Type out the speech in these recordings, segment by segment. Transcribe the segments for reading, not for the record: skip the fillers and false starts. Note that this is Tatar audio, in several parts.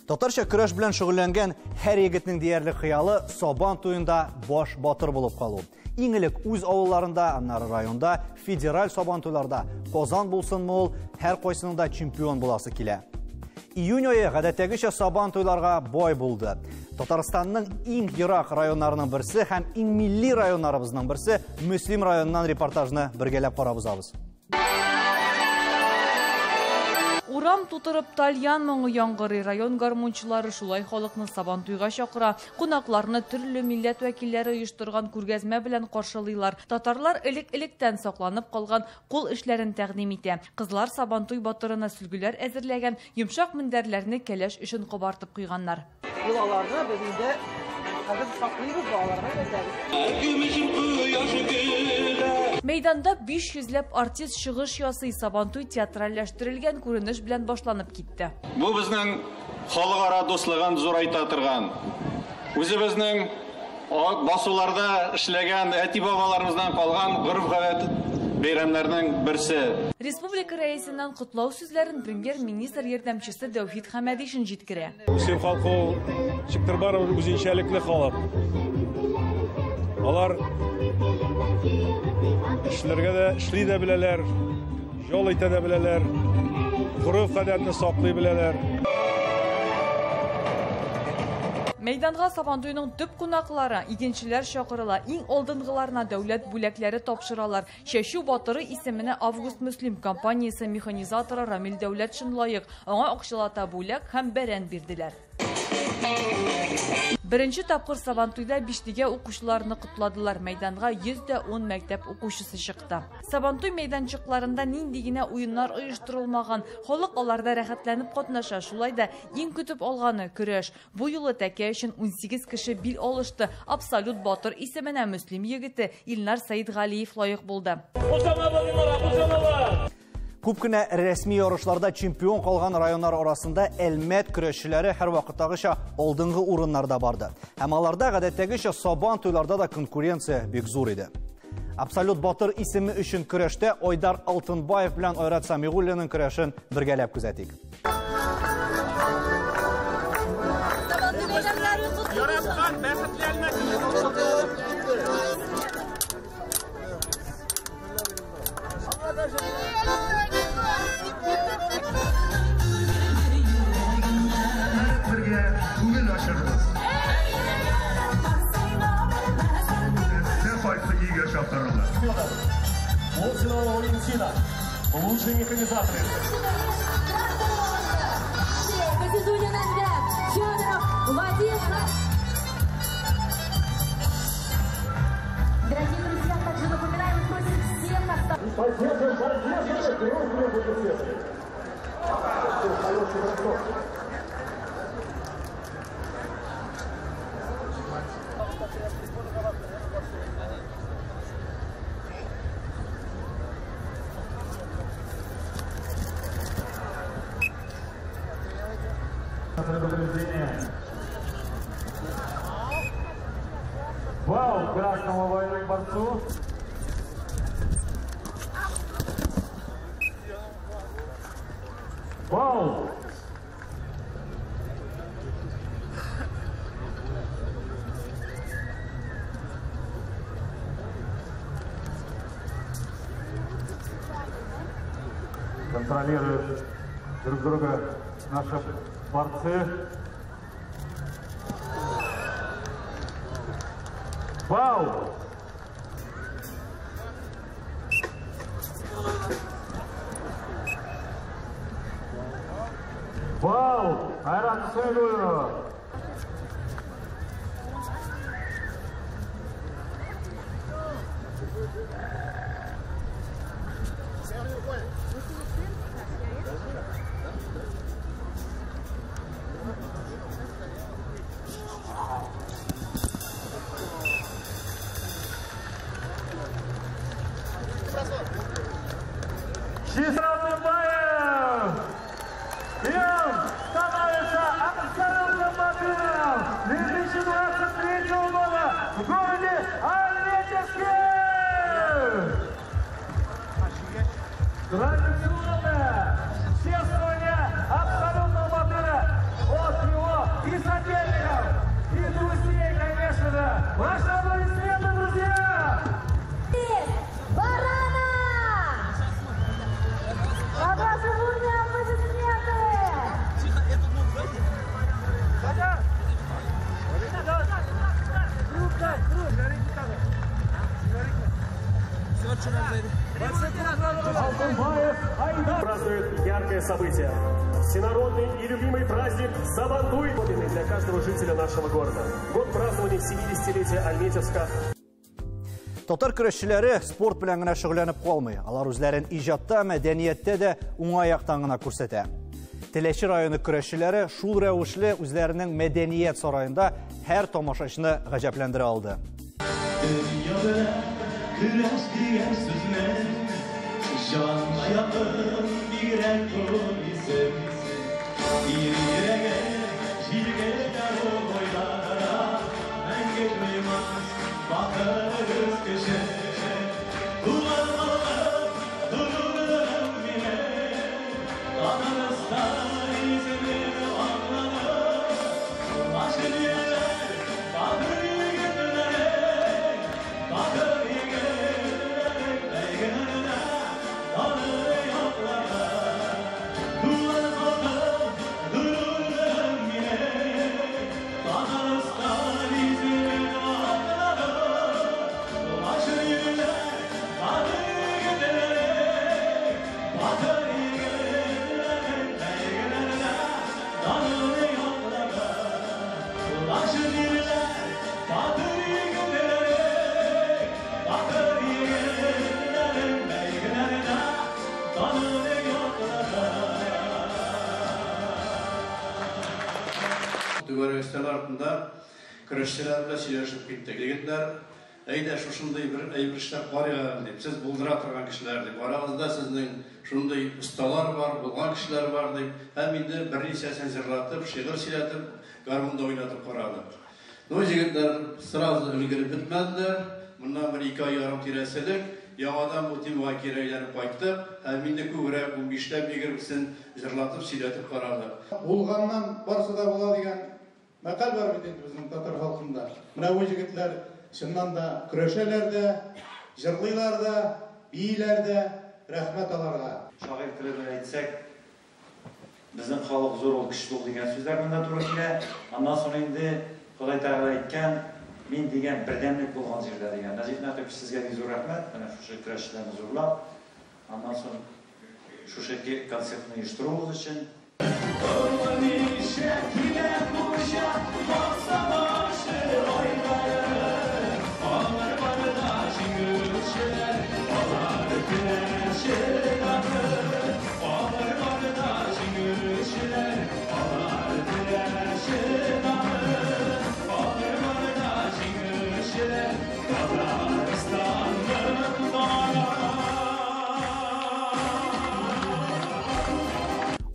Татарча көрәш белән шөгыльләнгән һәр егетнең диярлек хыялы Сабан туенда баш батыр булып калу. Иң элек үз авылларында, аннары районда, федераль Сабан туйларда Казан булсынмы ул, һәр кайсының да чемпион буласы килә. Июнь ае гадәттәгечә Сабан туйларга бай булды. Татарстанның иң ерак районнарының берсе һәм иң милли районнарыбызның берсе Мөслим районыннан репортажны бергәләп карап узабыз. Урам тутырып тальян моңы яңгырый, район гармунчылары шулай халыкны Сабантуйга чакыра. Кунакларны төрле милләт вәкилләре оештырган күргәзмә белән каршылыйлар. Татарлар элек-электән сакланып калган кул эшләрен тәкъдим итә. Кызлар Сабантуй батырына сөлгеләр әзерләгән, йомшак мендәрләрне кәләш өчен кабартып куйганнар. Йолаларны без инде хәзер саклыйбыз, балаларга өйрәтәбез. Мәйданда 500 ләп артист чыгыш ясый. Сабантуй театральләштерелгән күренеш белән башланып китте. Бу безнең халыкара дуслыгын зурайта торган, үзебезнең басуларда эшләгән әти-бабаларыбыздан калган гореф-гадәт бәйрәмнәрнең берсе. Республика рәисеннән котлау сүзләрен премьер-министр ярдәмчесе Дәүфит Хәмәдишин җиткерә. Мөслим халкы ул ничектер барыбер үзенчәлекле халык. Алар эшләргә дә, эшли дә беләләр, ял итә дә беләләр, гореф-гадәтне саклый беләләр. Мәйданга Сабантуйның төп кунаклары, игенчеләр чакырыла. Иң алдынгыларына дәүләт бүләкләре тапшыралар. Чәчү батыры исеменә Август Мөслим компаниясе механизаторы Рамил Дәүләтшин лаек. Аңа акчалата бүләк һәм бәрән бирделәр. Беренче тапкыр Сабантуйда бишлегә укучыларны котладылар. Мәйданга 110 мәктәп укучысы чыкты. Сабантуй мәйданчыкларында нинди генә уеннар оештырылмаган. Халык аларда рәхәтләнеп катнаша. Шулай да иң көтеп алганы көрәш. Бу юлы тәкә өчен 18 кеше бил алышты. Абсолют батыр исеменә Мөслим егете Илнар Сәидгалиев лаек булды. Күп кенә рәсми ярышларда чемпион калган районнар арасында Әлмәт көрәшчеләре һәр вакыттагыча алдынгы урыннарда барды. Һәм аларда гадәттәгечә Сабан туйларда да конкуренция бик зур иде. Абсолют батыр исеме өчен көрәштә Айдар Алтынбаев белән Айрат Самигуллинның көрәшен бергәләп күзәтик. Лучшие механизаторы. Дорогие друзья, также напоминаем и просим всех нас. Вау, красному борцу. Вау! Контролируют друг друга наши борцы. Вау! Вау! Айрат Самигуллина! Алтынбаев! И он становится абсолютным батыром 2023 года в городе Альметьевске! Традиционное чествование Празднует яркое событие. Всенародный и любимый праздник Сабантуй, для каждого жителя нашего города. Год празднования 70-летия Альметьевска. Татар көрәшчеләре спорт белән генә шөгыльләнеп калмый. Алар үзләрен иҗатта, мәдәнияттә дә уңай яктан гына күрсәтә. Теләче районы көрәшчеләре шул рәвешле үзләренең мәдәният сараенда һәр тамашачыны гаҗәпләндерә алды. Түгәрәк артында көрәшчеләр белән сөйләшеп киттек. Егетләр, әйдә шушындый бер әйбер эшләп карыйк әле дип, сез булдыра торган кешеләр дип, арагызда сезнең шундый осталар бар, булган кешеләр бар дип, һәм инде берничәсен җырлатып, шигырь сөйләтеп, гармунда уйнатып карадык. Ну, егетләр сразу өлгереп бетмәделәр. Моннан бер 2 ай ярым тирәсе элек яңадан бу темага кире әйләнеп кайттык һәм инде күбрәк 15-ләп 20-сен җырлатып, сөйләтеп карадык. Булганнан барысы да була дигән мәкаль бар бит инде безнең татар халкында. Менә бу егетләр чыннан да көрәшәләр дә, җырлыйлар да, бииләр дә, рәхмәт аларга. Шагыйрь теле белән әйтсәк, безнең халык зур ул, көчле ул дигән сүзләр монда туры килә. Аннан соң инде Ходай Тәгалә әйткән, мин дигән бердәмлек булган җирдә дигән. Нәзиф Нәкыйпович, сезгә бик зур рәхмәт. Менә шушы көрәшчеләрне зурлап, аннан соң шушы концертны оештыруыгыз өчен.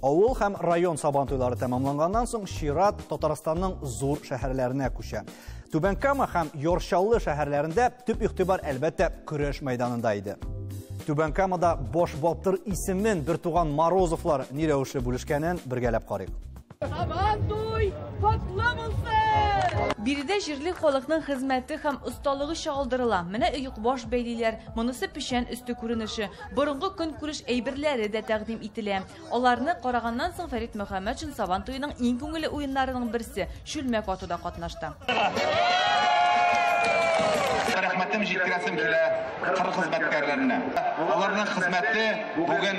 Авыл һәм район сабантуйлары тәмамланганнан соң чират Татарстанның зур шәһәрләренә күчә. Түбән Кама һәм Яр Чаллы шәһәрләрендә төп игътибар әлбәттә көрәш мәйданында иде. Түбән Камада баш батыр исемен бертуган Морозовлар ни рәвешле бүлешкәнен бергәләп карыйк. Сабантуй котлы булсын! Биредә җирле халыкның хезмәте һәм осталыгы чагылдырыла. Менә оекбаш бәйлиләр, монысы печән өсте күренеше. Борынгы көнкүреш әйберләре дә тәкъдим ителә. Аларны караганнан соң Фәрит Мөхәммәтшин Сабан туеның иң күңелле уеннарының берсе чүлмәк атуда катнашты. Рәхмәтем җиткерәсем килә кыр хезмәткәрләренә. Аларның хезмәте бүген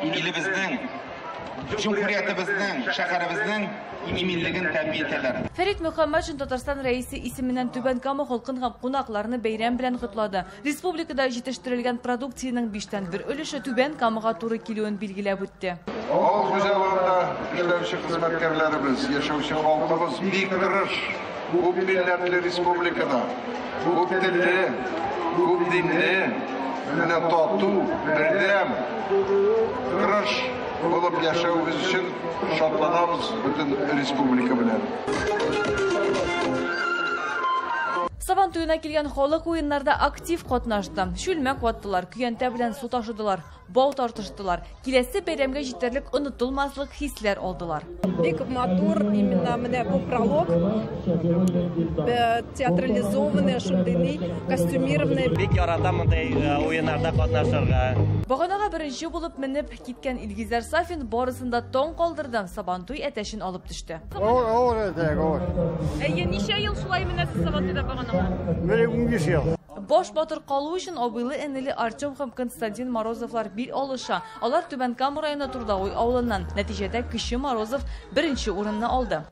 илебезнең, җөмһүриятебезнең, шәһәребезнең иминлеген тәэмин итәләр. Фәрит Мөхәммәтшин Татарстан рәисе исеменнән Түбән Кама халкын һәм кунакларны бәйрәм белән котлады. Республикада җитештерелгән продукциянең 1/5 өлеше Түбән Камага туры килүен билгеләп үтте. Авыл хуҗалыгында эшләүче хезмәткәрләребез, яшәүче халкыбыз бик тырыш, күп милләтле республикада, күп телле, күп динле, менә тату, бердәм, тырыш булып яшәвебез өчен шатланабыз бөтен республика белән. Сабан туена килгән халык уеннарда актив катнашты. Чүлмәк ваттылар, көянтә белән су ташыдылар. бау тартыштылар. Киләсе бәйрәмгә җитәрлек онытылмаслык хисләр алдылар. Бик матур именно менә бу пролог, театрализованный, шундый костюмированный. Бик яратам мондый уеннарда катнашырга. Баганага беренче булып менеп киткән Илгизәр Сафин барысын да таң калдырды. Сабантуй әтәчен алып төште. Авыр, авыр. Әйе, ничә ел шулай менәсез Сабантуйда баганага? Менә 15 ел. Баш батыр калу өчен абыйлы-энеле Артем һәм Константин Морозовлар бил алыша. Алар Түбән Кама районы Трудовой авылыннан. Нәтиҗәдә кече Морозов беренче урынны алды.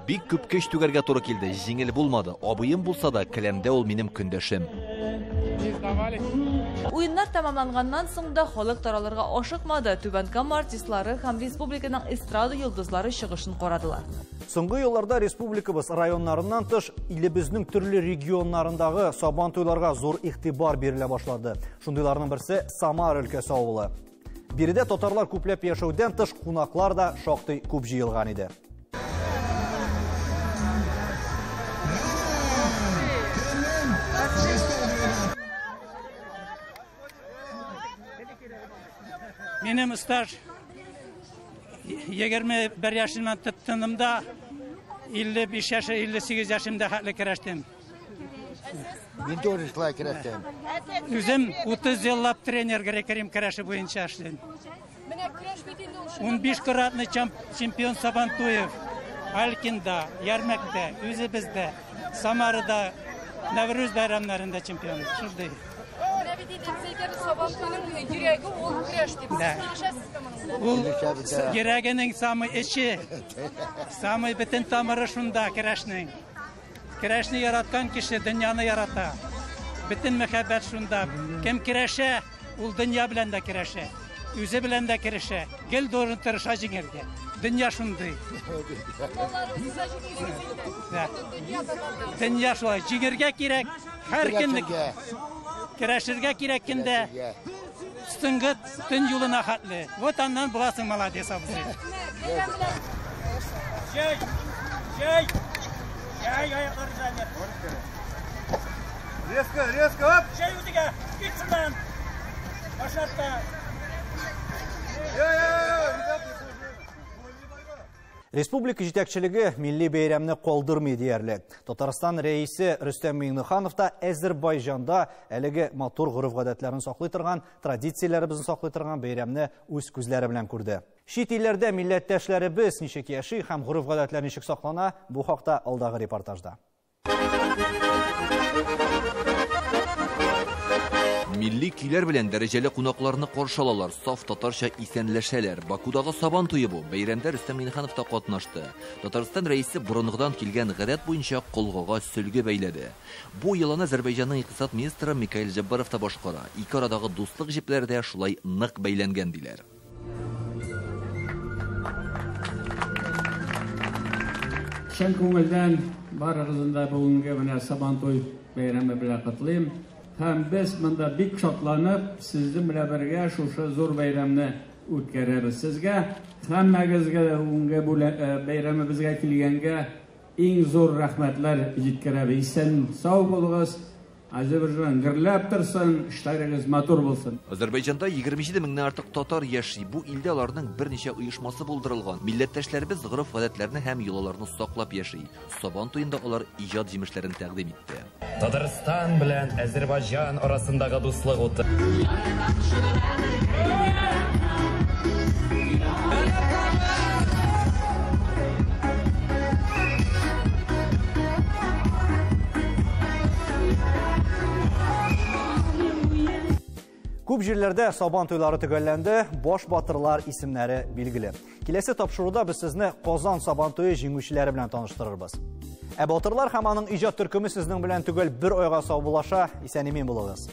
Бик күп көч түгәргә туры килде, җиңел булмады. Абыем булса да, келәмдә ул минем көндәшем. Уеннар тәмамланганнан соң да халык таралырга ашыкмады. Түбән Кама артистлары һәм республиканың эстрада йолдызлары чыгышын карадылар. Соңгы елларда республикабыз районнарыннан тыш илебезнең төрле регионнарындагы Сабантуйларга зур игътибар бирелә башлады. Шундыйларның берсе Самара өлкәсе авылы. Биредә татарлар күпләп яшәүдән тыш кунаклар да шактый күп җыелган иде. Минем стаж 21 яшымнан тоттым да 55 яше, 58 яшымда хәтле көрәштем. Мин тоже шулай көрәштем. Үзем 30 еллап тренер грек-рим көрәше буенча эшлим. 15 кратный чемпион Сабантуев, Алькинда, Ярмәктә, үзебездә, Самарада, Нәврүз бәйрәмнәрендә чемпион. Шундый. Ул йөрәгенең самый эче, самый бөтен тамыры шунда көрәшнең. Көрәшне яраткан кеше дөньяны ярата. Бөтен мәхәббәт шунда. Кем көрәшә, ул дөнья белән дә көрәшә. Үзе белән дә көрәшә. Гел дөрес тырыша җиңәргә. Дөнья шундый. Дөнья шулай. Җиңәргә кирәк. Һәр көнне көрәшергә кирәк көндә. Соңгы төн юлына хәтле. Вот аннан буласың молодец абзый. Җәй! Җәй! Җәй аяклары җәйнәр. Резко, резко, оп! Җәй үтегә! Кит шуннан! Башлатта! Республика җитәкчелеге милли бәйрәмне калдырмый диярлек. Татарстан рәисе Рөстәм Миңнеханов та Әзербайҗанда әлеге матур гореф-гадәтләрен саклый торган, традицияләребезне саклый торган бәйрәмне үз күзләре белән күрде. Чит илләрдә милләттәшләребез ничек яши һәм гореф-гадәтләр ничек саклана, бу хакта алдагы репортажда. Милли көйләр белән дәрәҗәле кунакларны каршы алалар, саф татарча исәнләшәләр. Бакудагы Сабан туе бу. Бәйрәмдә Рөстәм Миңнеханов та катнашты. Татарстан рәисе борынгыдан килгән гадәт буенча колгага сөлге бәйләде. Бу йоланы Азәрбайҗанның икътисад министры Микаил Җаббаров та башкара. Ике арадагы дуслык җепләре дә шулай нык бәйләнгән диләр. Чын күңелдән барыгызны да бүгенге менә Сабантуй бәйрәме белән котлыйм. Һәм без монда бик шатланып, сезнең белән бергә шушы зур бәйрәмне үткәрәбез. Сезгә, һәммәгезгә дә бүгенге бәйрәмебезгә килгәнгә иң зур рәхмәтләр җиткерәбез. Исән сау булыгыз, Азәрбайҗан гөрләп торсын, эшләрегез матур булсын. Азәрбайҗанда 27 меңнән артык татар яши. Бу илдә аларның берничә оешмасы булдырылган. Милләттәшләребез гореф-гадәтләрне һәм йолаларны саклап яши. Сабан туенда алар иҗат җимешләрен тәкъдим итте. Татарстан белән Азәрбайҗан арасындагы дуслык уты. Күп җирләрдә Сабан туйлары төгәлләнде, баш батырлар исемнәре билгеле. Киләсе тапшыруда без сезне Казан Сабан туе җиңүчеләре белән таныштырырбыз. Ә батырлар һәм аның иҗат төркеме сезнең белән төгәл бер айга саубуллаша. Исән-имин булыгыз.